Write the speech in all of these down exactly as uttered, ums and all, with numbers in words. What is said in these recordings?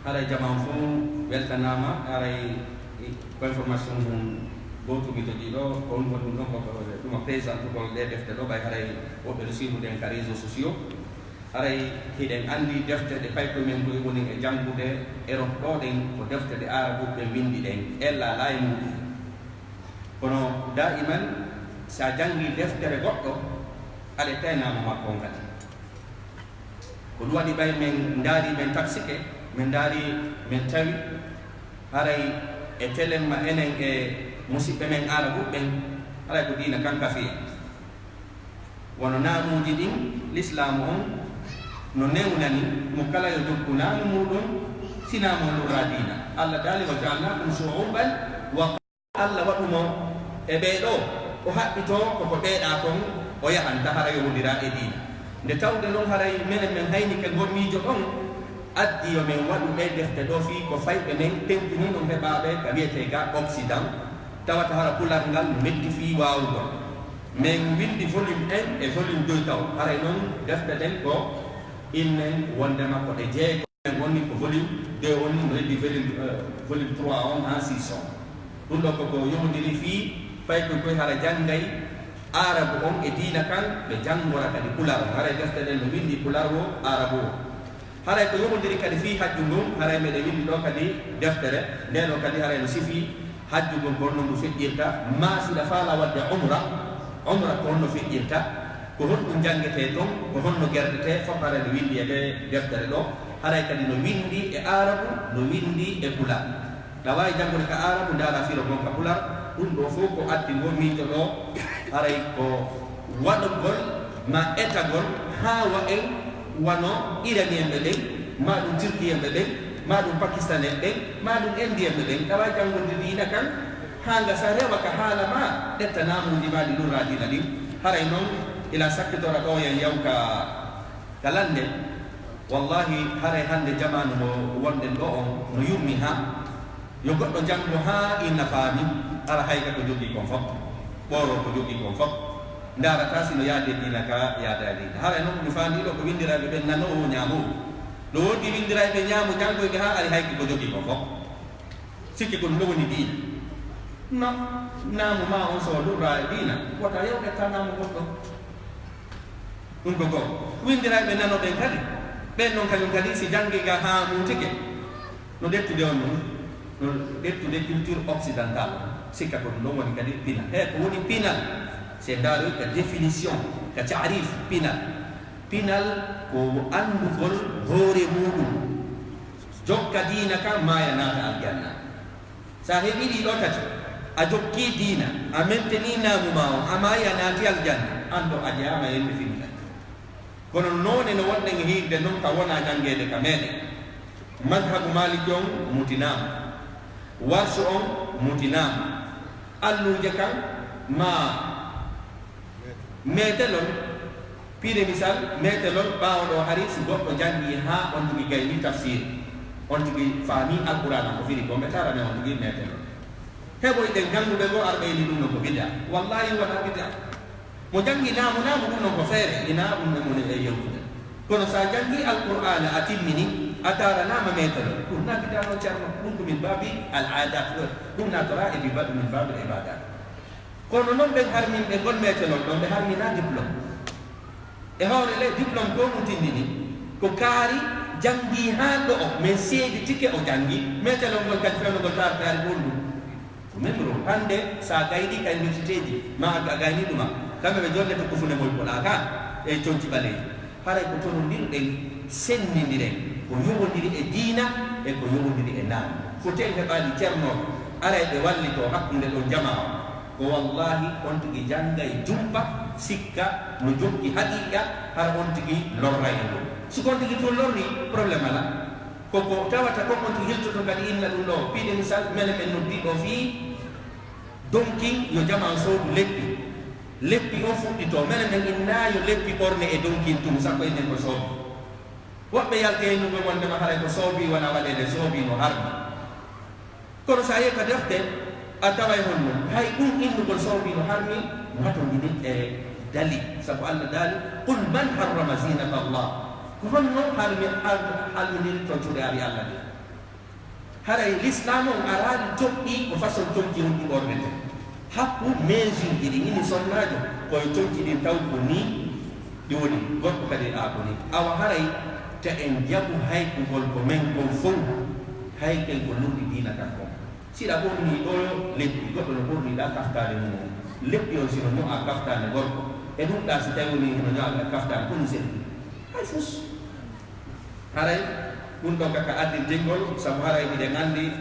Haray jamaa on fof weltanaama. Haray ko information mum gootum mi jogii ɗo, ko on woni ɗum ɗon, ko ɗum a présentugol ɗee defte ɗo, ɓay haray woɓɓe no siiwude en ka réseaux sociaux. Haray hiɗen anndi defte ɗe paykoy men koye woni e janngude Europe ɗo ɗen, ko defte ɗe Aarabuɓe ɓen winndi ɗen, ella laa e muɗum. Kono daa'iman, si a janngii deftere goɗɗo, aɗa etta e naamu makko on kadi. Ko ɗum waɗi ɓay men ndaari, men taksike, men ndaari, men tawi haray e telemma enen e musiɓɓe men Aarabuɓe ɓen, haray ko diina kan kafi en. Wano naamuuji ɗin, Lislaamu on no newnani mo kala yo jokku naamu muuɗum, si naamu on lurraa diina. Allah daali, "Wa ja'alnaakum shu'uban wa" Allah waɗu mo e ɓee ɗoo, o haɓɓitoo ko ko ɓeeɗaa kon, o yahanta hara yowondiraa e diina. Nde tawde non haray menen men haynike ngol miijo ɗon, addi yo men waɗu ɗee defte ɗoo fii ko fayɓe men tentinii non heɓaaɓe ka wi'etee ka Occident, tawata hara pular ngal no metti fii waawugol. Men winndi volume un e volume deux taw, haray non defte ɗen ko innen wonndema ko ɗe jeego. Woni ko volume deux on, no heddi volume, eh, volume trois on haa six on. Ɗum ɗo ko ko yowondiri fii fay ko koye hara janngay Aarabu on e diina kan, ɓe janngora kadi Pular on. Haray defte ɗen no winndi Pular wo, Aarabu wo. Haray ko yowondiri kadi fii hajju ngun, haray meɗen winndi ɗo kadi deftere. Nde ɗo kadi haray no sifii hajju ngun ko honno ngu feƴƴirta, maa si ɗa faala waɗde umra, umra ko honno feƴƴirta, ko honɗum janngetee ton, ko honno gerdetee, fof haray no winndi e ɓee deftere ɗo. Haray kadi no winndi e Aarabu, no winndi e Pular. Ɗa waawi janngude ka Aarabu, ndaara firo ngon ka Pular, ɗum ɗo fof ko addi ngo miijo ɗo, haray ko waɗugol ma etagol haa wa'en wano Iraniyenɓe ɓen, maa ɗum Turkiyenɓe ɓen, maa ɗum Pakistanenɓe ɓen, maa ɗum Indiyenɓe ɓen. Ɗa waawi janngude diina kan, haa nga sa rewa ka haala ma, ƴetta naamuuji ma ɗi lurraa diina ɗin. Haray non, ila sakkitora ɗo yen yaw ka, ka lannde. Wallahi, haray hannde jamaanu mo wonɗen ɗo on, no yurmi haa yo goɗɗo janngo haa inna faami, hara hayka ko jogii kon fof, ɓooro ko jogii kon fof, ndaarata si no yaadi e diina ka yaada e diina. Haray non, mi faami ɗo ko winndirayɓe ɓen nanoowo ñaamoowo. No woodi winndirayɓe ñaamo janngoyɓe haa ari hayka ko jogii kon fof. Sikki ko ɗum ɗo woni diina. No, naamu ma on so lurraa e diina, wota yo ƴetta naamu goɗɗo. Ɗum ko goo. Winndirayɓe nano ɓen kadi, ɓen non kañum kadi si janngi nga haa muutike, no ƴettude on ɗum, no ƴettude culture occidentale on. Sikka ko ɗum ɗon woni kadi pinal. He ko woni pinal? Si en ndaaroy ka définition, ka taarif pinal. Pinal ko anndugol hoore muuɗum. Jokka diina kan, maaya naata aljanna. Sa heɓii ɗii ɗoo tati, a jokkii diina, a mentenii naamu maa on, a maayi a naati aljanna, an ɗo a jeyaama yimɓe fini kadi. Kono noone no wonɗen e hiirde non ka wonaa janngeede ka meeɗen. Mazhabu Maaliki on mutinaama. Warsu on mutinaama. Alluuje kan maa meetelol, piide misal, meetelol ɓaawo ɗo hari si goɗɗo janngii haa on tigi gaynii tafsiir, on tigi faamii Alqur'aana ko firi ko, ɓe tarane on tigi meetelol. Heɓoyɗen jannguɓe goo arɓe ini ɗum no ko bida. Wallahi wonaa bida. Mo janngi naamu naamu ɗum no ko feere, ina ɗum e mum e yewtude. Kono sa janngii Alqur'aana a timmini, a taranaama meetelol. Ɗum na bida no ceerno, ɗum ko min baabi al aadat, ɗum na tora e bi-, min baabi al ibadat. Kono non ɓen harminɓe ngol meetelol ɗon, ɓe harminaa diplôme. E hoore le, diplôme ko ɗum tindini, ko kaari janngii haa ɗo'o, men seedi tike o janngi, meetelol ngol kadi fewndo ngol taari taari ɓoldu. Ko même rôle. Hannde, so a gaynii ka universitéeji, ma a, a gaynii ɗuma, kamɓe ɓe jonnete kufune moy polaaka e conci ɓaleeji. Haray ko torondirɗen, sennindiren, ko yowondiri e diina e ko yowondiri e naamu. Foten heɓaali ceernooɓe, aray ɓe wallitoo hakkunde ɗon jamaa on. Ko wallaahi on tigi janngay jumpa, sikka no jokki haqiiqa, hara on tigi lorray e ɗum. Si ko on tigi tun lorri, problème alaa. Ko ko tawata kon on tigi yiltoto kadi inna ɗum ɗo. Piide misal, mene ɓen noddi ɗo fii Donkin yo jamaa soodu leppi. Leppi on fuɗɗitoo. Mene men inna yo leppi ɓorne e Donkin tun, sakko enen ko soobi. Woɓɓe yalti e innugol wondema haray ko soobi wona waɗeede soobi no harmi. Kono so a yehi ka defte, a taway honno hay ɗum innugol soobi no harmi, no hatonjini e dali. Sabu Allah daali, "Qul man harrama zinata Allah." Ko honno harmi, har-, harminiri tontude ari Allah nde? Haray l'islam on araali coɓɗi ko façon conci on ɗi ɓornete. Happu mesure ji ɗi ini sonnaajo, koye conci ɗin taw ko ni ɗi woni, gorko kadi a ko ni. Awa haray te en jaɓu haykugol ko men kon fow, hay ken ko luuɗi diina kan kon. Siɗa ɓorni ɗo leppi, goɗɗo no ɓorni ɗa kaftaade mum on. Leppi on sino ño'a kaftaade gorko. E ɗum ɗa si tawi woni hino ño'a kaftaade, ko ɗum selli. Hay fus. Haray ɗum ɗo kaka addintingol, sabu haray miɗen anndi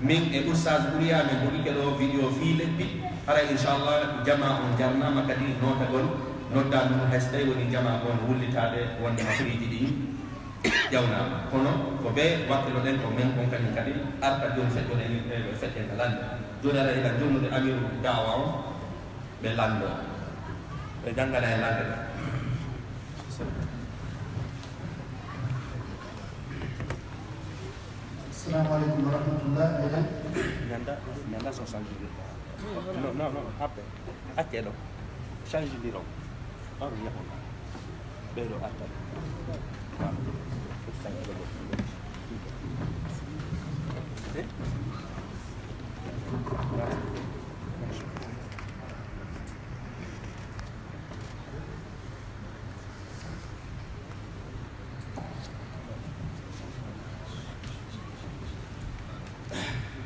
min e Oustaz Ɓuriya min mboɗike ɗo vidéo fii leppi. Haray inchallah jama on jarnama kadi notagol, nodda ɗum hay so tawi woni jama on wullitaade wonde ma prix ji ɗi ƴawnama. Kono ko ɓe wakkiloɗen ko men kon kañum kadi arta jooni feƴƴoɗen, e, feƴƴen ka lande. Jooni haray eɗen jonnude amiru da'wa on, ɓe lanndo. Ɓe janngana e lande ɗo. Assalamu aleykum wa rahmatullah. Eɗen Nanda, nanda so change de. Non, non, non, appe. Acce ɗo. Change de ron. Or yahon. Ɓe ɗo atta. Change de. Eh?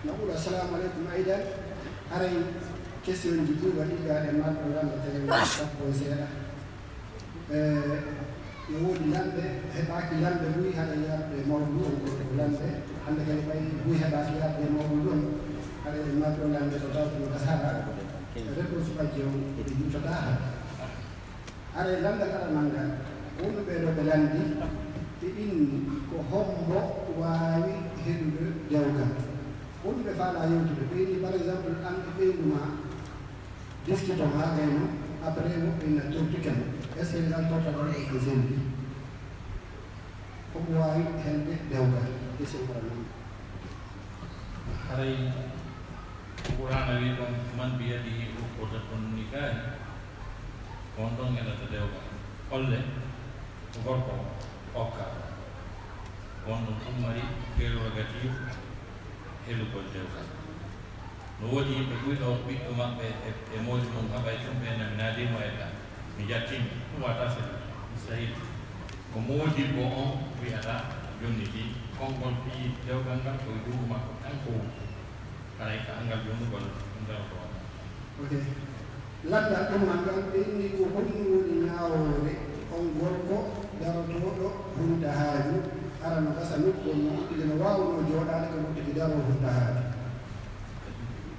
Naɓuɗo, assalamu aleykum. Aydan, haray question ji ɗi waɗi gaade marɗo lande tawi sappo e seeɗa. E, no woodi lande heɓaaki lande buy haɗa yaarde mawɗo on ko lande hannde kadi ɓay buy heɓaaki yaarde mawɗo on haɗa e marɗo lande so tawto no gasara réponse ɓajje on ɗi juutata hade. Haray lanndal aranal ngal, wonɓe ɓee ɗoo ɓe lanndi, ɓe inni ko hombo waawi heɓude dewgal? Wonɓe faalaa yewtude, ɓe inni par exemple an e ɓeyngu maa diskiton haa gayno, après woɓɓe ina tortike mo, est ce que ngal tortagol e ko selli? Hombo waawi helde dewgal? Question aranal. Haray ko Qur'aana wii ɗon, man biyadihi uqdatun nikahi, ko on ɗon heɗata dewgal. Olle ko gorko o okka, ko on ɗon tun mari prerogative heɗugol dewgal. No woodi yimɓe buy ɗo ɓiɗɗo maɓɓe e moodi mum haɓay tun ɓe naminaade mo e ɗa mi jattini ɗum wata sellude mustahil. Ko moodibbo on wi'ata jonniti konngol fii dewgal ngal ko e junngo makko kanko woni. Haray ka anngal jonnugol ɗum rewto on. Ok. Lanndal ɗimmal ngal ɓe inni ko honɗum woni ñaawoore on gorko darotooɗo hunta haaju hara no gasa nokku on no moƴƴude no waawnoo jooɗaade ka woɗɗi ki daroo hunta haaju.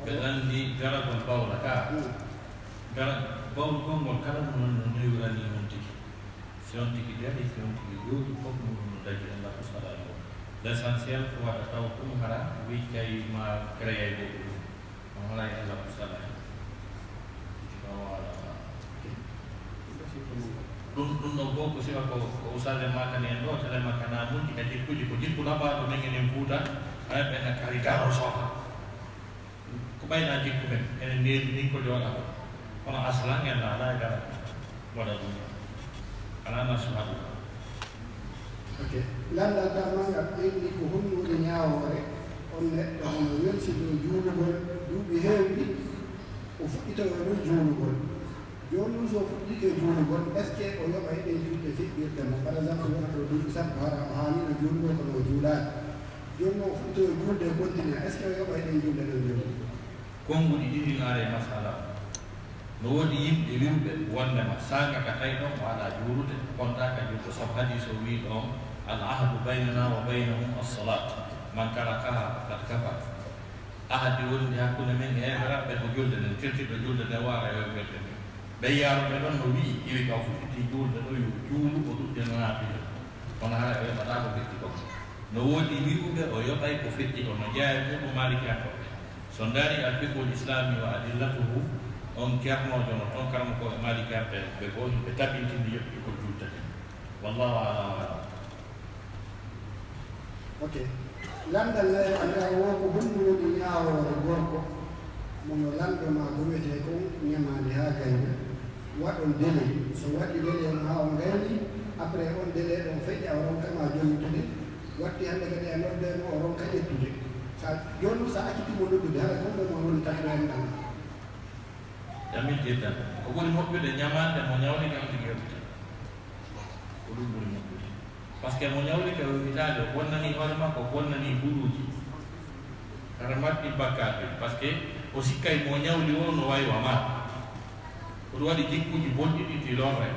Ɓe lanndi daragol bawla ka. Dara bawlugol ngol kala ɗum noon no newiraa nii on tigi. Si on tigi darii, si on tigi jooɗii, fof muuɗum no dañi e nafsu salaa e mum. L' essentiel ko waɗa taw ɗum hara wiccay ma créay goɗɗum ɗum. On haray e nafsu salaa e mum. Ɗum ɗum ɗon fof ko sifa ko ko usale makani en ɗo tele makana muji ka jikkuji ko jikku laɓaaɗo men enen Fuuta. Hay ɓe na kari garo sofa. Ko ɓayna jikku men enen needi ni ko jooɗa ɗo kono aslan en naala e gara waɗa ɗum. Alaa nafsu haɗu. Ok. Lanndal darmal ngal ɓeyni ko honno woni ñaawoore on neɗɗo hono welsido juulugol duuɓi heewɗi o fuɗɗitoyo ɗum juulugol. Jooni noon so o fuɗɗike juulugol est ce que o yoɓay ɗen julde feƴƴirde mo par exemple wona ɗo duuɓi sappo hara o haanino juulugol kono o juulaani. Jooni noon o fuɗɗitoyo juulde e continue est ce que o yoɓay ɗen julde ɗon juulugol? Konnguɗi ɗiɗi no ara e masala o. No woodi yimɓe wi'uɓe wonndema saanga ka tawi ɗon o alaa juulude, o kontaaka juulde sabu hadiis o wi'i ɗon, al ahdu baynana wa baynahum as-salaat, man tarakaha faqad kafar. Ahadi wondi hakkunde men e heeferaaɓe ɓen ko juulde nden, firti ɗo juulde nden o ara e heeferɓe ɓen. Ɓen yaaruɓe ɗon no wi'i iwi ka o fuɗɗiti juulde ɗo yo juulu o ɗuɗɗina naafila, kono hara o yoɓataa ko firti kon. No woodi wi'uɓe o yoɓay ko feƴƴi kon no jeyaa e muuɗum Maalikiyankooɓe. So ndaari Al Fiqhul Islami wa Adillatuhu, on ceernoojo no toon karamokooɓe Maalikiyanke ɓe goo hiɓe tabintini yoɓitugol julde ɗen. Wallahu a'lam wa a'lam. Ok. Lanndal nayaɓal ngal wo ko honɗum woni ñaawoore gorko mo no lanndo maa ko wiyetee kon ñamaande haa gayna? Waɗon délai. So waɗi délai on haa on ngayni, après on délai ɗon feƴƴa o ronka ma jonnitude. Watti hannde kadi a noddee mo o ronka ƴettude. Sa jooni noon, sa acciti mo noddude, hara gonɗo mo woni takkiran ɗam. Jamil jiddan. Ko ɓuri moƴƴude ñamaande mo ñawli kam tigi yoɓita. Ko ɗum ɓuri moƴƴude. Parce que mo ñawli ka yoɓitaade, o bonnani hoore makko, o bonnani buruuji. Hara marɗi bakkaatu. Parce que o sikkay mo ñawli o no wayi wa ma. Ko ɗum waɗi jikkuuji bonɗi ɗi ti lorre.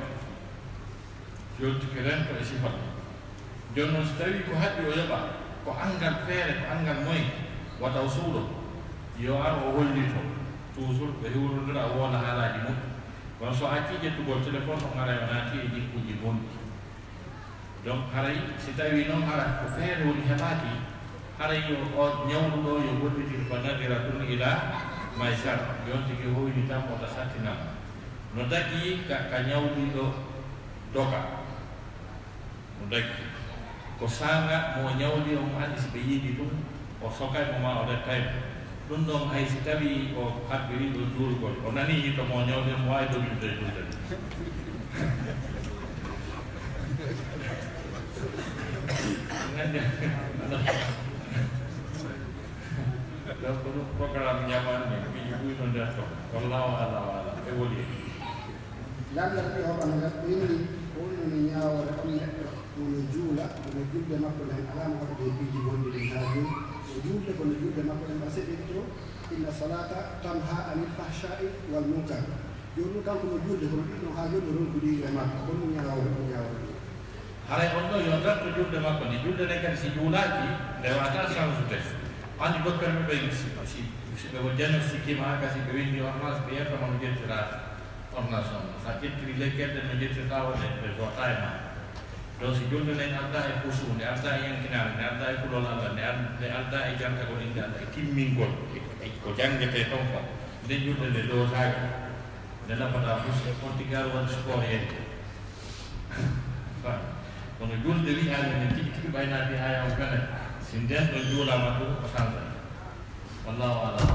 Yoltike rento e sifa ɗum. Jooni noon, so tawii ko haɗi o yoɓa, ko anngal feere, ko anngal moyen, wata o suuɗo, yo ar o hollito. Toujours ɓe hiwrondira, o woola haalaaji muɗɗi. Kono so accii ƴettugol téléphone, o ara o naati e jikkuuji bonɗi. Donc, haray, si tawii noon hara ko feere woni heɓaaki, haray yo o ñawluɗo yo gollitir ko nadira tun ila maysara, yonti ki hoyni tan wota sattinama. No dagi ka, ka ñawliiɗo doga. No dagi. Ko saanga mo o ñawli on anndi si ɓe yiidi tun, o sokay mo ma o rettay mo. Ɗum ɗon hay si tawii o habbiriiɗo juulgol, o nanii hito mo o ñawli on, mo waawi dogitude e julde nde. Anndi, donc ɗum programme ñamaande, piiji ɓuyno nder ton. Wallahu ala wa ala. E woli en. Lanndal ɓe hoɓan ngal ɓenni ko woni no ñaawoore on neɗɗo mo no juula, kono julde makko nden alaa mo waɗde e piiji bonɗi ɗin haa jooni. O juulde kono julde makko ɗen ɓa seɓirto, inna salata tanha anil fahsha'i wal munkar. Jooni ɗum kanko no juulde kono ɗin ɗon haa jooni o ronkuɗi e makko, kono ñaawoore o ñaawoore ɗum. Haray on ɗo yo darto julde makko nde, julde nden kadi si juulaaki, nde wata sansude. Anndi docteur ɓe ɓen si, si, si ɓe ko diagnostiqué ma haa kasi ɓe winndi ordonnance, ɓe yetta mo no ƴettira. Formation, sa ƴettiri lekkere ɗe no ƴettirta wonde ɓe jooɗta e ma. Donc si julde nden arda e kusuwu, nde arda e yankinaare, nde arda e kulol Allah, nde ar-, nde arda e jantagol innde Allah, e timmingol, e, e ko janngetee ton kon, nde julde nde doosaaki, nde nafataa fus, on tigi ar waɗi sport yedde. Kono julde wiyaani men tigi tigi ɓaynaaki haya on fene, si nden ɗon juulaama tun, o sansa. Wallahu a'lam.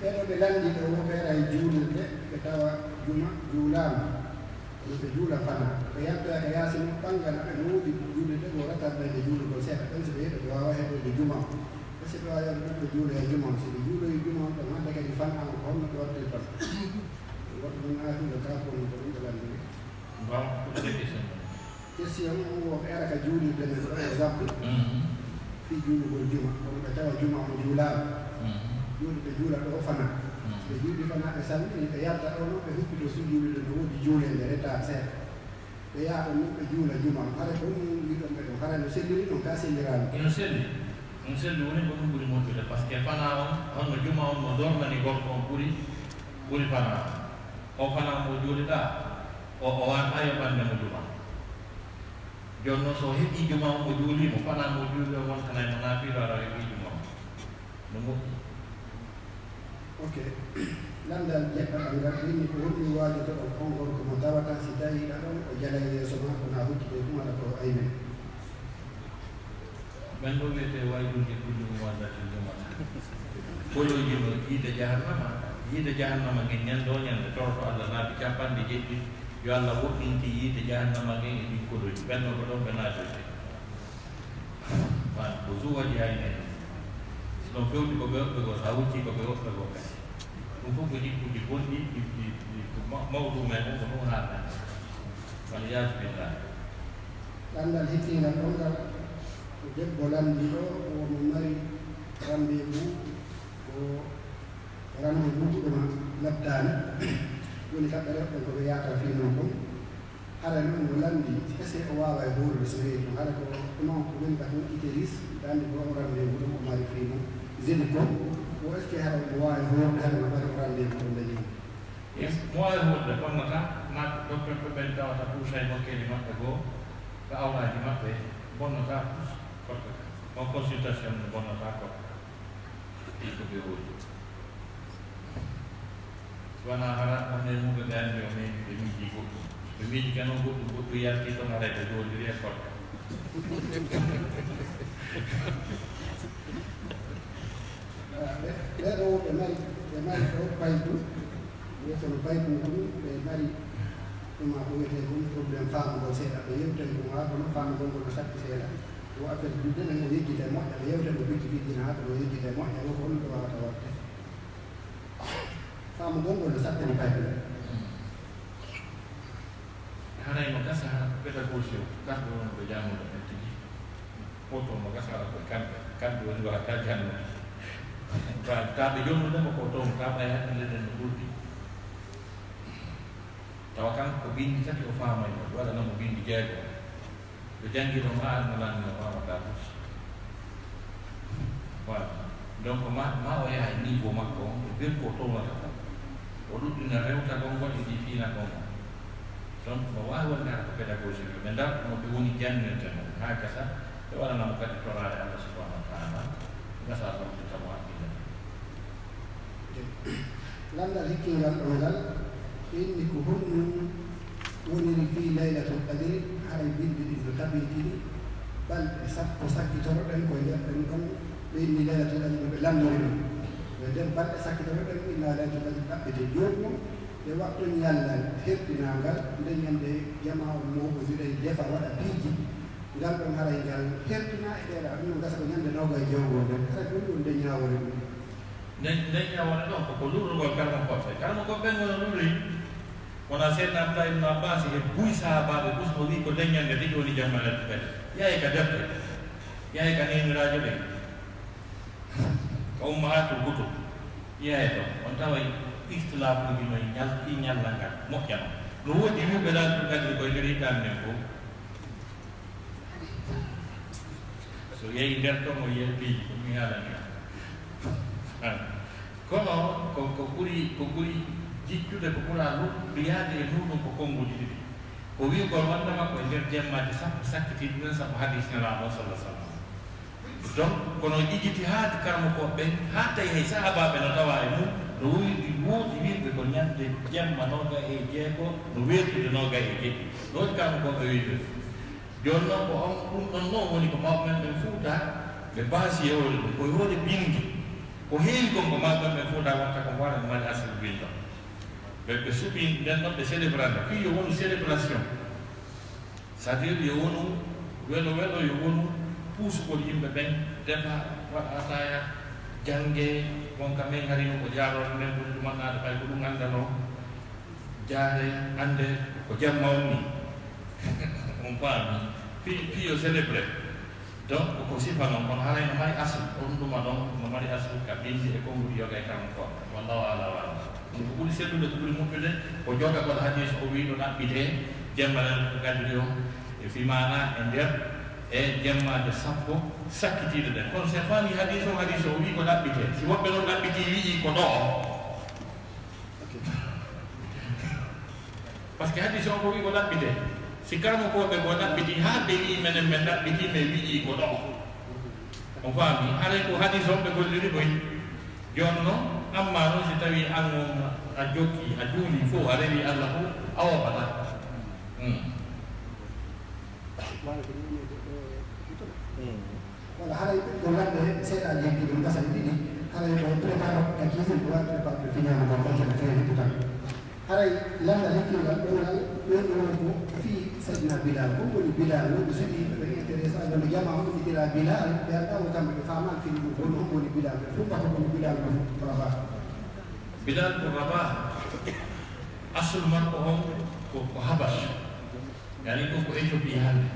Ɓee ɗoo ɓe lanndi ɗoo, woɓɓe ara e juulirde, ɓe tawa juma juulaama, kono ɓe juula fanaa. Ɓe yaltoya ka yaasi mum, ɓanngana ɓe no woodi juulirde goo ratarde nde juulugol seeɗa, ɓen si ɓe yiɗi ɓe waawa heɓoyde juma on. Ɓe si ɓe waawi waɗde ɗum, ɓe juuloya juma on. Si ɓe juuloyi juma on ɗon, hannde kadi fanaa on, ko honno ɓe waɗtirta ɗum? Woɓɓe mum naafila ka ko woni ko ɗum ɓe lanndiri. Waaw, ko ɗum ɓe question. Question o, o era ka juulirde men ɗo e Zabbo. Mhm. Fii juulugol juma, kono ɓe tawa juma on juulaama. Mhm. Jooni ɓe juula ɗo fanaa. Mhm. Ɓe juuli fanaa, ɓe salmini, ɓe yalta ɗo, no ɓe huppitoo fii juulirde no woodi juuleende retard seeɗa. Ɓe yaha ɗon, no ɓe juula juma on. Hara ko ɗum wi'uɗon ɓe ɗon, hara no selliri ɗon, ka selliraama? Ino selli. Ɗum selli woni ko ɗum ɓuri moƴƴude, parce que fanaa on, honno juma on no dornani gorko on ɓuri, ɓuri fanaa on. O fanaa mo juuliɗaa, o, o waata yoɓande mo juma. Jooni noon, so o heɓii juma on, o juulii mo, fanaa mo juuli on wontanay mo naafila, ara o heɓii juma on. No moƴƴi. Ok. Lanndal jeɗɗaɓal ngal, ɓenni ko honɗum waajotoɗon on gorko mo tawata si tawii ɗaɗon o jalay yeeso maa, kono a huccitay ɗum, aɗa ko ayben. Ɓen ɗo wiyetee waylun li kulli humazatin lumaza. Koloyji no yiite jahannama, yiite jahannama ngen ñande o ñande toroto Allah laabi capanɗe jeɗɗi, yo Allah woɗɗinti yiite jahannama ngen e ɗin koloyji. Ɓen ɗo ko ɗon ɓe naatoyte. Wan ko zuwa di ay nen. Si ɗon fewti ko ɓe woɓɓe goo, sa wucci ko ɓe woɓɓe goo kadi. Ɗum fof ko jikkuuji bonɗi, ɗi, ɗi, ɗi, ko ma-, mawɗum men on ko ɗum haalata. Wal iyaazu billah. Lanndal hittingal ɗon ngal, ko debbo lanndi ɗo, o mo mari rendez-vous, ko rendez-vous ɗuma noddaani. Woni kamɓe rewɓe ko ɓe yaata fii non kon. Hara noon mo lanndi, est-ce que o waaway horude so heewi ɗum? Hara ko non ko woni ka ɗum utérus, daande ko o rendez-vous ɗum o mari fii non. Jeudi kon, o est-ce que hara o waaway horude hara no mari o rendez-vous ɗum dañi? Yes, mo waawi huurde bonnata, naatɓe docteur ɓe ɓen tawata puusay mokkeeli maɓɓe goo, ka awraaji maɓɓe, bonnata puus, korka ka. On consultation no bonnata korka ka. Ɗi ko ɓe woni. Si wanaa hara, on e muɓe ɓe anndi o meeɗi ɓe miiji goɗɗum. Ɓe miiji kan on goɗɗum, goɗɗum yalti ton, haray ɓe jowondiri e korka. Ɓe, ɓee ɗoo ɓe mari, ɓe mari ɗo paydu. Wiyeteno paydu ɗum, ɓe mari ɗum, ko wiyetee ɗum problème faamugol seeɗa. Ɓe yewtay ɗum, haa kono faamugol ngol no sakki seeɗa. Ɓe Ko affaire julde, ɓen o yejjita e moƴƴa, ɓe yewta no bijji bijji, na haaɗa no yejjita e moƴƴa, ɗo ko honno ɓe waawata waɗde? Faamu gonɗo no saɗɗani payɗo. Haray no gasa hara ko pédagogie o, kamɓe woni ɓe janngude ɓen tigi. Hoto no gasa hara ko kamɓe, kamɓe woni wara ka janngude. Ba, taa ɓe jonnude mo ko toon, taa ɓay hakkille ɗen no ɓurdi. Tawa kanko ko binndi tati o faamaynoo, ɓe waɗana mo binndi jeego. Ɓe janngi ɗon haa almalaani o waawataa tus. Voilà. Donc, ma, ma o yaha e niveau makko on, o berko o townata kon. O ɗuɗɗina rewtagol ngol e ndi fiinagol ngol. Donc, no waawi wonde hara ko pédagogie ɓe, ɓe ndartuno ɓe woni jannirde mo, haa gasa, ɓe waɗana mo kadi toraare Allah subhanahu wa taala, gasa ɗon ɓe tawa haqqille. Lanndal hikkingal ɗon ngal, ɓe inni ko honɗum woniri fii Laylatul Qadri, haray binndi ɗin no tabintini balɗe sappo sakkitoroɗen ko e nder ɗen ɗon, ɓe inni Laylatul Qadri no ɓe lanndori ɗum. E nder balɗe sakkitoroɗen, inna Laylatul Qadri ɗaɓɓete. Jooni non, ɓe waɗɗon ñallal herɗinangal, nde ñande jamaa on mo o wiɗay defa waɗa piiji, ngal ɗon haray ngal herɗina e ɓeeɗa, ɗum no gasa ko ñande nooga e jeego nden, haray ɗum ɗon nde ñaawoore ɗum. Nden, nden ñawore ɗon ko, ko lurrugol karamokooɓe. Karamokooɓe ɓen wona lurri, wona Seydina Abdullah ibn Abbas e buy sahaabaaɓe ɓusno wi'i ko nden ñannde tigi woni jamma Laylatul Qadr. Yahay ka defte, yahay ka newniraajo ɓen, ka Ummahatul Kutub, yahay ɗon. On taway ikhtilaafuuji no e ñal-, fii ñallal ngal moƴƴano. No woodi wi'uɓe Laylatul Qadr ko e nder hitaande nden fow. So yehi nder ton, o yi'ay piiji, ko mi haalani on. Kono ko, ko ɓuri, ko ɓuri jiccude, ko ɓura lu-, luyaade e muuɗum ko konnguɗi ɗiɗi. Ko wi'ugol wonde makko e nder jemmaaji sappo sakkitiiɗi ɗen, sabu hadiis Nelaaɗo on, sallallahu alaihi wasallam. Donc, kono ijtihaad karamokooɓe ɓen, haa tawi hay sahaabaaɓe no tawaa e mum, no woodi, woodi wi'uɓe ko ñande jemma nooga e jeego, no weetude nooga e jeɗɗi. No woodi karamokooɓe wi'uɓe. Jooni non ko on, ɗum ɗon non woni ko mawɓe men ɓen Fuuta, ɓe baasi e hoore ɗum, ko e hoore binndi. Ko heewi kon ko mawɓe men ɓen Fuuta watta ko waɗa no mari asli binndo. Ɓe, ɓe suɓi nden ɗon ɓe célébrande, fii yo wonu célébration. C'est-à-dire yo wonu welo welo, yo wonu puusugol yimɓe ɓen, defa, waɗa ataaya, jannge, bon ka men hari no ko jaaroore nden ɓuri ɗumannaade ɓay ko ɗum anndanoo. Jaare, annde ko jemma on ni. On faami? Fii, fii yo célébrer. Donc, ko sifa non, kono haray no mari aslu, on ɗuma ɗon, no mari aslu ka binndi e konnguɗi yoga e karamokooɓe. Wallahu a'lam wa a'lam. Ko ɓuri sellude, ko ɓuri moƴƴude, ko jogagol hadiis o wi'i no ɗaɓɓitee, jemma nden ko gaddi on, e fii maanaa e nder, e jemmaaje sappo sakkitiiɗe ɗen. Kono si a faami hadiis on, hadiis o wi'i ko ɗaɓɓitee. Si woɓɓe non ɗaɓɓitii wi'i ko ɗoo, parce que hadiis on ko wi'i ko ɗaɓɓitee. Si karamokooɓe goo ɗaɓɓitii, haa ɓe wi'i menen men ɗaɓɓitii, men wi'i ko ɗoo. On faami? Haray ko hadiis on ɓe golliri koy. Jooni non, amma non si tawii an on a jokki, a juulii fow, a rewii Alla fow, a woopataa. Hmm. Hmm. Walla haray ko ladde seeɗa jeggi ɗum, gasa e ɗiɗi, haray ko préparé ka cuisine, ko wawi préparé ɗo fiñaama ko, comme ça, feere to tan. Haray lanndal hikkingal ɗum ngal, ɗum ɗo ko fii Seydina Bilal. Ko woni Bilal? Wonɓe suuɗi ɓe intéressé, wonde jamaa on udditira Bilal, ɓe anndaa o kamɓe ɓe faamaani fini ɗum, kono on woni Bilal, ɓe fof mbata ko woni Bilal ɗum, Rabah. Bilal ko Rabah, aslu makko on ko, ko Habash. Yani ɗum ko Éthiopie hannde.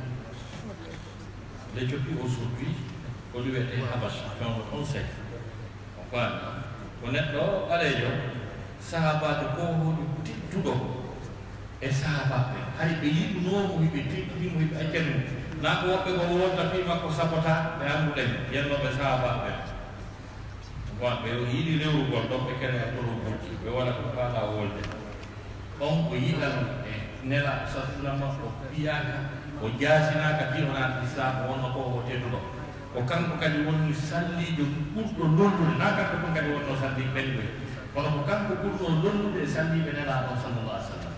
L'Éthiopie aujourd'hui, ko ɗum wiyetee Habash, fewndo on sey. On faami? Ko neɗɗo ɓaleejo, sahaabaajo ko hoɗum tedduɗo e sahaabaaɓe. Hari ɓe yiɗunoo mo, hiɓe teddini mo, hiɓe accani mo. Naa ko woɓɓe ko wonta fii makko sabota, ɓe annduɗen, yennooɓe sahaabaaɓe. Bon, ɓe yiɗi rewrugol ɗon, ɓe kene e torogolji, ɓe waɗa ko faala wolde. On ko yiɗal e Nelaaɗo sallallahu alaihi wasallam, o piyaaka, o jaasinaaka, fii o naati Islaam, o wonno ko o tedduɗo. Ko kanko kadi woni salliijo ɓurɗo lollude, naa kanko ɗum kadi wonno salliiɓe ɓen ɗoy. Kono ko kanko ɓurɗo lollude e salliiɓe Nelaaɗo on sallallahu alaihi wasallam.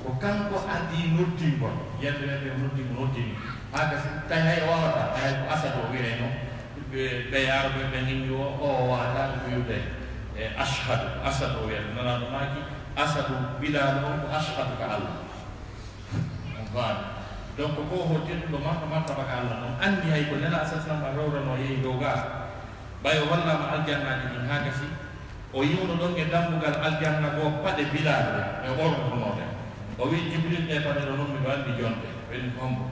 Ko kanko adii noddingol, yimɓe ɓe noddi mo, noddini. Haa gasi, tawi hay o waawataa, tawi hay ko Asad o wi'ayno. Ɓe, ɓe Arɓe ɓen inni o, o waawataa wi'ude, e, ashhadu, Asad o wiyata. Nelaaɗo maaki, Asadu Bilaal on ko ashhadu ka Allah. On faami? Donc, ko ho tedduɗo marɗo martaba ka Allah ɗon anndi hay ko Nela sa sallam a rewrano yehi dow ga. Ɓay o hollaama aljannaaji ɗin haa gasi, o yiwno ɗon e dambugal aljanna goo paɗe Bilal ɗe, e ɓornotonooɗe. O wi'i Jibril, "Ɗee paɗe ɗo non miɗo anndi jonde." O inni ko hombo?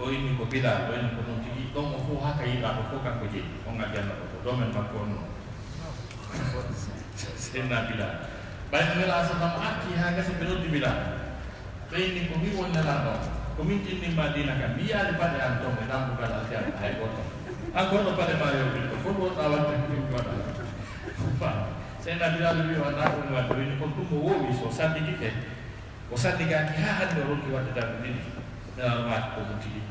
O inni ko Bilal, o inni ko non tigi. Ɗon o fow haka yiɗaaɗo fow kanko jeyi on aljanna ɗo, ko domaine makko on non. Seydina Bilal. Ɓay Nela sa sallam arti haa gasi ɓe noddi Bilal. Ɓe inni ko min woni Nelaaɗo, ko min tinni ma diina kan, mi yiyaali paɗe an ton e dambugal aljanna hay gooto. An ko honno paɗe ma yowtirta, ko ɗum wonɗaa waɗde ko ɗum waɗa. Seyna Bilal wi o anndaa ko ɗum waɗde, o inni kon ɗum o woowi so sanndigike, o sanndigaaki haa hannde o ronki waɗde darɗe ɗiɗi. Nelaaɗo maaki ko ɗum tigi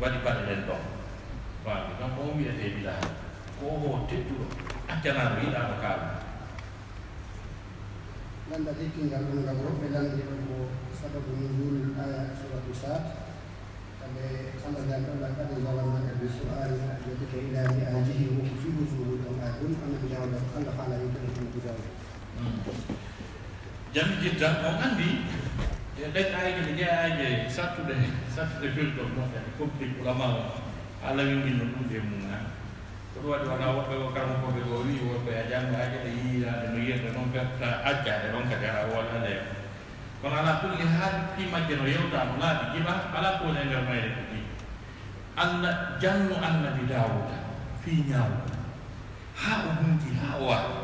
waɗi paɗe ɗen ɗon. Faami, donc on wiyetee Bilal, ko o tedduɗo, accanaaɗo, yiɗaaɗo kaala. Lanndal hikkingal ɗum ngal woɓɓe lanndi ɗon ko sababu nuzul aya suratu Sad, kamɓe Allah dan ɗon, "Laqad zalamnaka bi su'ali na'jatika ila ni'ajihi wa ukhfihi thumma ridafnaka." Ɗum Annabi Dawuda, Allah faala yewtere Annabi Dawuda. Jami jidda, on anndi, e ɗen ayaaji ɗe jeyaa ayaaji sattuɗe, sattuɗe firgol moƴƴa, ɗe complique ulama o, Allah winndinno ɗum e mum, ha. Ko ɗum waɗi wona woɓɓe ko karamokooɓe goo wi'i, woɓɓe a janngo aaje ɗe yi'iraade no yi'irde noon, perta acca ɗe ɗon kadi hara woodaade e. Kono alaa kulli haal, fii majje no yewtaa, no laaɓi, jiɓa, alaa ko woni e nder mayre ko ɗi. Allah janno Annabi Daawuda fii ñaawugo, haa o hunti, haa o waawi.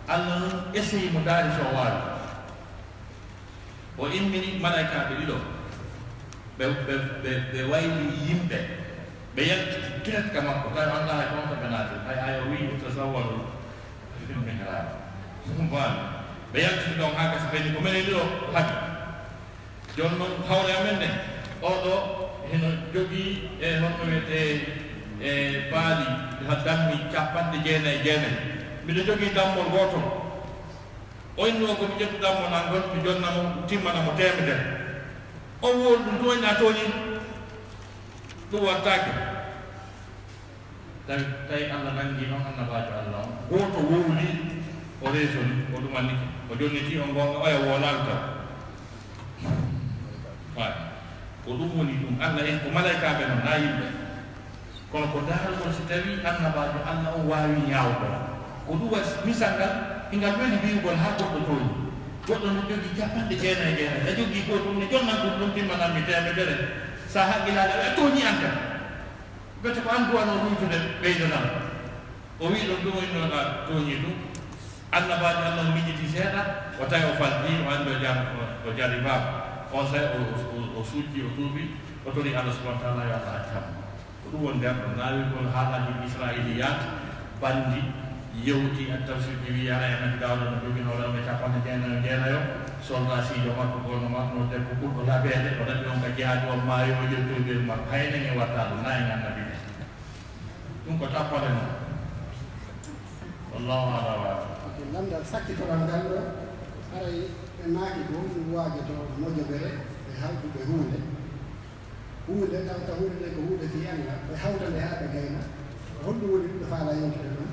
Allah noon eseyi mo, ndaari so o waawi. O immini malaykaaɓe ɗiɗo, ɓe, ɓe, ɓe, ɓe wayli yimɓe, ɓe yalti direct ka makko, tawi anndaa hay ko honto ɓe naati, hay, hay o wi'i, "Tasawwaru fil mihrab." Ɗum faami. Ɓe yalti ɗon haa gasi, ɓe ni, "Ko menen ɗiɗo haɗi." Jooni noon, hawre amen nde, oo ɗoo hino jogii, e, honno wiyetee, e, paali, ha dammi capanɗe jeenayi e jeenayi. Miɗo jogii dammol gootol. O inni o ko mi ƴettu dammol an ngol, mi jonna mo, timmana mo teemedere. O woo ɗum tooñi, a tooñi. Ɗum wattaake. Tawi, tawi Allah nanngii noon annabaajo Allah on. Gooto wowli, o reesoni, o ɗumannike. O jonniti on goonga, oya woolaali taw. Faami. Ko ɗum woni ɗum. Allah en ko malaykaaɓe noon, naa yimɓe. Kono ko daarugol si tawii annabaajo Allah on waawii ñaawgol. Ko ɗum waɗi misal ngal, hingal weli wi'ugol haa goɗɗo tooñi. Goɗɗo no jogii capanɗe jeenayi e jeenayi, a jogii gootum, ne jonnan ɗum, ɗum timmanan mi teemedere. Sa haqqilaali, a tooñii an kadi. Mbete ko an duwanoo ɗuytude ɓeydanal. O wi'i ɗum, ɗum o innoo ɗa tooñii ɗum. Annabaajo Allah on miijiti seeɗa, o tawi o faltii, o anndi o jar-, o, o jarribaama. Onsay o, o, o, o suuji, o tuubi, o tori Allah subhanahu wa taala yo Allah accam. Ko ɗum woni nder ɗo naawirgol haalaaji Israa'iiliyaat, banndi, yewti, at-tafsir, ɓe wi'i, haray Annabi Daawuda no joginoo rewɓe capanɗe jeenayo, jeenayo, soldaasiijo makko, goonga makko, no debbo ɓurɗo labeede, o naɓi on ka jihaadi on, maayi o ƴettoo nder makko, hay enen en watta ɗum, naa en annabi ɓe. Ɗum ko tappale non. Wallahu a'lam. Ok, lanndal sakkitoral ngal ɗo, haray ɓe maaki ko ɗum waajoto mojobere, ɓe hawtu ɓe huunde. Huunde, tawata huunde nde ko huunde fii Allah, ɓe hawta nde haa ɓe gayna. Ko honɗum woni ɗum ɓe faalaa yewtude ɗon?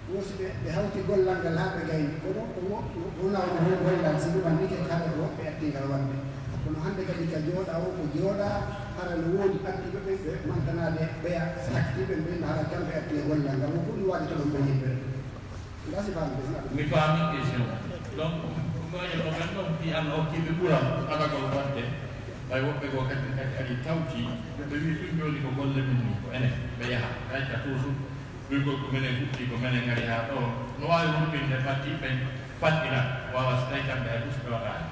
Wo si ɓe, ɓe hawti gollal ngal haa ɓe gayni, kono ko wo-, wo-, wonaa ko wo gollal, si ɗum anndike kala ko ɓe atti ngal waɗde. Kono hannde kadi ka jooɗaa o, ko jooɗaa, hara no woodi ardiiɓe ɓen ɓe mantanaade ɓeya, si hakkitiiɓe ɓen hara kamɓe atti e gollal ngal, wo ko ɗum waɗi to ɗon ɓe yimɓe. Ndaa si faami ɓe, si mi faami question. Donc, ko mbaɗi ko ɓen ɗon fii Allah hokkii ɓe ɓural adagol waɗde. Ɓay woɓɓe goo kadi, kadi ari tawti, ɓe wi'i tun jooni ko golle men ni, ko enen, ɓe yaha, ɓe acca toujours, ɓiygol ko menen huɓɓi, ko menen ngari haa ɗoo. No waawi huɓɓinde, ɓatti ɓen fanɗina, waawa si tawi kamɓe hay tus ɓe waɗaani.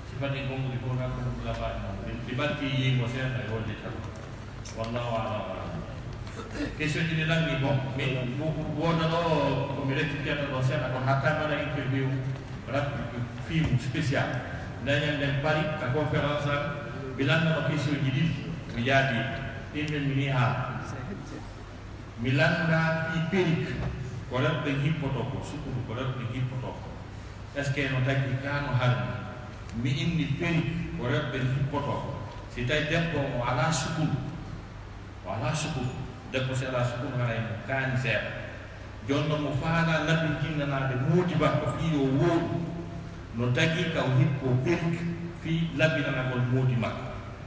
Si fanɗi konguɗi fof tan ko ɗum lafaani non. Ɗi, ɗi ɓatti yiingo seeɗa e holde tan. Wallahu a'lam. Question ji ɗi lanni, bon, mi wo-, wo-, wooda ɗo ko mi rectifiata ɗo seeɗa, kono hatta mbaɗa interview rap-, film spécial. Ndañan nden Paris, ka conférence am, mi lanndano question ji ɗiɗi, mi jaabi. Ɗin ɓe mi ni haa. Mi lannda fii perruque, ko rewɓe hippotoo ko, sukuru ko rewɓe hippotoo ko. Est-ce que no daggi kaa no harmi? Mi inni perruque ko rewɓe hippotoo ko. Si tawi debbo o alaa sukuru, o alaa sukuru, debbo si alaa sukuru haray mo kaani seeɗa. Jooni non mo faalaa labintinanaade moodi makko fii yo wooɗu, no dagii ka o hippoo perruque fii labinanagol moodi makko.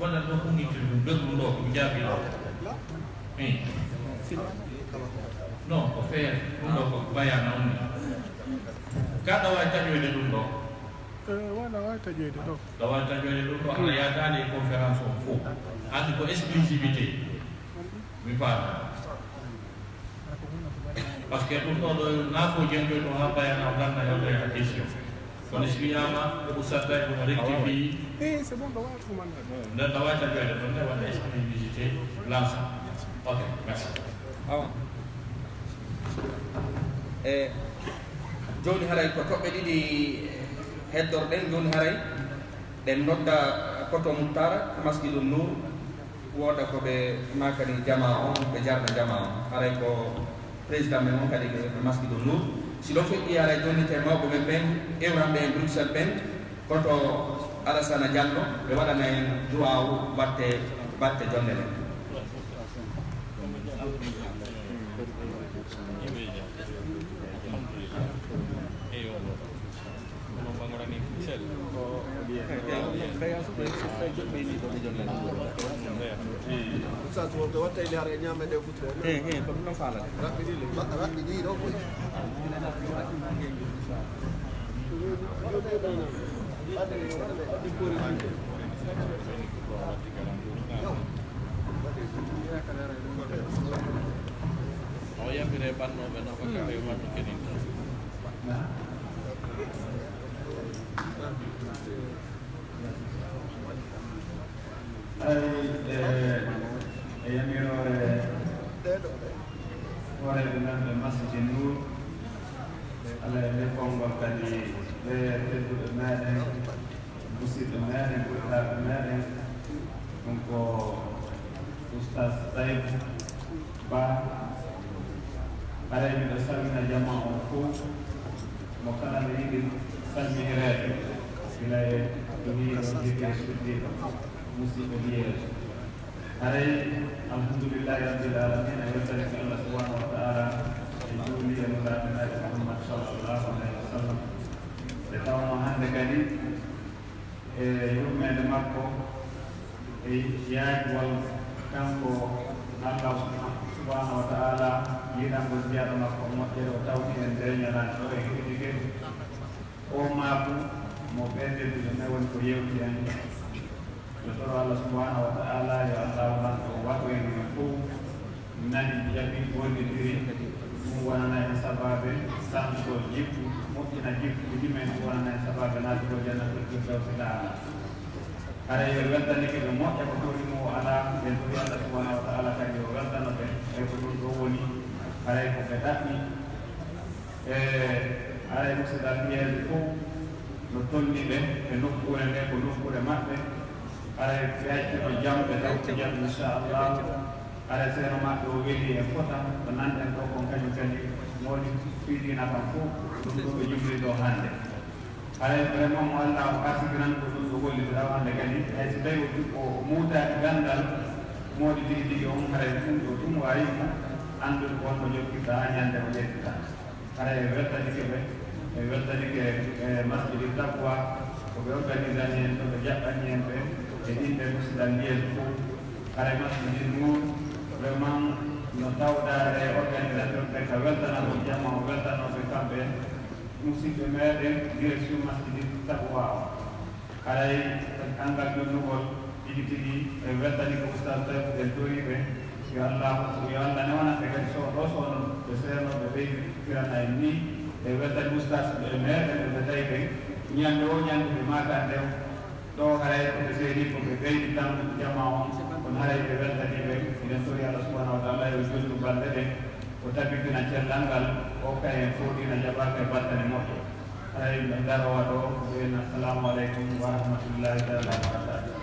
Walla ɗo ummitte ɗum, ɓe ɗum ɗo ko jaabi ɗo. Eh. Non, ko feere. Ɗum ɗo ko bayana ummi. Ka ɗa waawi taƴoyde ɗum ɗo? Eh, wala waawi taƴoyde ɗo. Ɗa waawi taƴoyde ɗum ɗo, aɗa yaataade e conférence on fof. Anndi ko exclusivité. Mi faami. Parce que ɗum ɗo ɗo naafo jentoy ɗo haa bayana o ganna hewta e question. Kono si wiyaama ko Oustaz Taïb no rectifie. Eh, c'est bon, ɗo waawi ɗum anndi. Nden ɗa waawi taƴoyde ɗon, nde waɗa exclusivité lansa. Ok, merci. Awa. E jooni haray ko toɓɓe ɗiɗi heddorɗen. Jooni haray ɗen nodda Koto Muttara, Masjidun Nur, wooda ko ɓe maakani jamaa on, ɓe jarna jamaa on. Haray ko président men on kadi ɓe Masjidun Nur. Si ɗon feƴƴi haray jonnite mawɓe men ɓen, ewranɓe e Bruxelles ɓen, Koto Alasana Jallo, ɓe waɗana en duwaawu batte, batte jonde ɗen. Alhamdulillah. Eyyo. Oustaz, wonɓe watta ili hara e ñaamede e futre. Eh, eh, ko ɗum ɗon faalata. Raɓɓiɗi le. Raɓɓiɗi ɗo koy. O yamire ɓannoɓe no ko kawe wonno keninta. Ay, e, e yamiroore hooreeɓe men ɓe Masjidi Nuur, Allah e leppol ngol kadi ɓe tedduɓe meɗen, musidɓe meɗen, ɓurɗaaɓe meɗen, ɗum ko Oustaz Taib Ba. Haray miɗo salmina jama on fof, mo kala no yiɗi salminireede, gila e duhiiɗo, jikki e suddiiɗo, musiɗɗo liyeejo. Haray, alhamdulillahi rabbil alamin, e weltanike Allah subhanahu wa ta'ala, e juuli e nulaaɓe meɗen Muhammad sallallahu alayhi wa sallam. Nde tawnoo hannde kadi, e yurmeende makko, e yaajwal kanko Allah subhanahu wa ta'ala, yiɗangol jiyaaɗo makko moƴƴere o tawti en nde ñalaande ɗo e heɗike. O maaku mo ɓe tedduɓe men woni ko yewti en. Yo toro Allah subhanahu wa ta'ala, yo Allah wonanto waɗu en minen fof nani, jaɓi, gollidiri. Ɗum wonana en sababe sansugol jikku, moƴƴina jikkuuji men, ɗum wonana en sababe naatugol jannatul firdawsi laana. Haray en weltanike ɓe moƴƴa ko tori mo o alaa, en tori Allah subhanahu wa ta'ala kadi yo weltano ɓe, e ko ɗum ɗo woni, haray ko ɓe ɗaɓɓi. E haray musidal yeeso fof no tolni ɓe e nokkuure nde, ko nokkuure maɓɓe. Haray ɓe accino jam, ɓe tawti jam, inchallah. Haray seeno maɓɓe o weli e fota, ko nanɗen ɗo kon kañum kadi, mawɗi piidiina kam fof, ɗum ɗo ɓe jumri ɗo hannde. Haray vraiment mo Allah o arsikiran ko ɗum ɗo gollitira hannde kadi, hay so tawi o ju-, o, o muutaaki ganndal, mawɗi tigi tigi on, haray ɗum ɗo ɗum waawi mo anndude ko honno jokkirta haa ñande o ƴettita. Haray e weltanike ɓe, e weltanike e Masjidi Taqwa, ko ɓe organisani en ɗo, ɓe jaɓɓani en ɓe, e innde musidal liyeeso fof. Haray Masjidi Nuur, vraiment, no tawdaare e organisateur ɓe ka weltanagol jama o weltanooɓe kamɓe, musidɓe meɗen, direction Masjidi Taqwa o. Haray anngal jonnugol tigi tigi, en weltani ko Oustaz Taib, en tori ɓe, yo Allah, yo Allah newana ɓe kadi so ɗo soono ɓe seeno ɓe ɓeydi firana en ni. En weltani Oustaz ɓe meɗen ɓe tawi ɓe ñande o ñande ɓe maakande ɗo, haray ko ɓe seeni ko ɓe ɓeydi tan jama on, kono haray ɓe weltani ɓe. Eɗen tori Allah subhanahu wa ta'ala yo jonnu balɗe ɗen, o tabitina cellal ngal, o kay en fof ɗina jaɓaaka e battane moƴƴo. Haray ɓe darowa ɗo, ɓe assalamu aleykum wa rahmatullahi taala wa barakatuh.